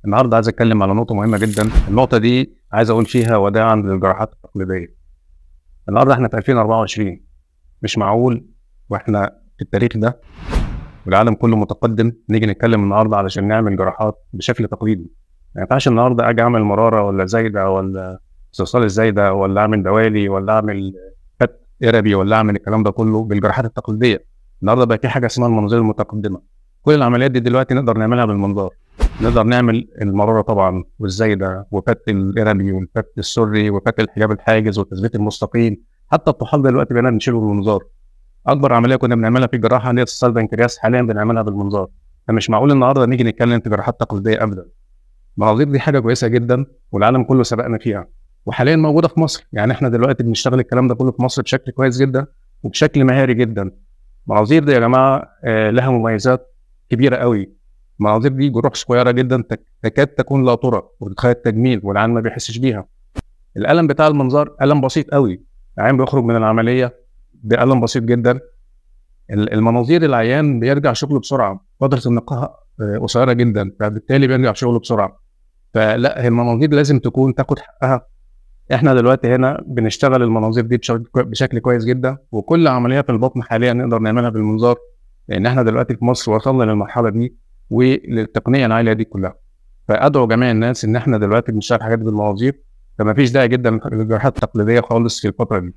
النهارده عايز اتكلم على نقطة مهمة جدا. النقطة دي عايز اقول فيها وداعا للجراحات التقليدية. النهارده احنا في 2024، مش معقول واحنا في التاريخ ده والعالم كله متقدم نيجي نتكلم النهارده علشان نعمل جراحات بشكل تقليدي. ما ينفعش النهارده اجي اعمل مرارة ولا زايدة ولا استئصال الزايدة ولا اعمل دوالي ولا اعمل فتق اربي ولا اعمل الكلام ده كله بالجراحات التقليدية. النهارده بقى في حاجة اسمها المناظير المتقدمة. كل العمليات دي دلوقتي نقدر نعملها بالمنظار. نقدر نعمل المرارة طبعا والزايده وفتق الاربي والفتق السري وفتق الحجاب الحاجز والتثبيت المستقيم، حتى الطحال دلوقتي بقينا بنشيله بالمنظار. اكبر عملية كنا بنعملها في الجراحة اللي هي استئصال بنكرياس حاليا بنعملها بالمنظار. فمش معقول النهارده نيجي نتكلم في جراحات تقليدية ابدا. المناظير دي حاجة كويسة جدا والعالم كله سبقنا فيها، وحاليا موجودة في مصر. يعني احنا دلوقتي بنشتغل الكلام ده كله في مصر بشكل كويس جدا وبشكل مهاري جدا. المناظير دي يا جماعة لها مميزات كبيرة قوي. المناظير دي جروح صغيرة جدا تكاد تكون لا ترى وبتدخل التجميل والعيان ما بيحسش بيها. الالم بتاع المنظار الم بسيط قوي، العيان بيخرج من العملية بألم بسيط جدا. المناظير العيان بيرجع شغله بسرعة، فترة النقاهه قصيرة جدا، فبالتالي بيرجع شغله بسرعة. فلا، المناظير لازم تكون تاخد حقها. احنا دلوقتي هنا بنشتغل المناظير دي بشكل كويس جدا، وكل عملية في البطن حاليا نقدر نعملها بالمنظار، لان احنا دلوقتي في مصر وصلنا للمرحلة دي وللتقنيه العالية دي كلها. فادعو جميع الناس ان احنا دلوقتي بنشتغل حاجات بالمناظير، فما فيش داعي جدا للجراحات التقليدية خالص في الفترة دي.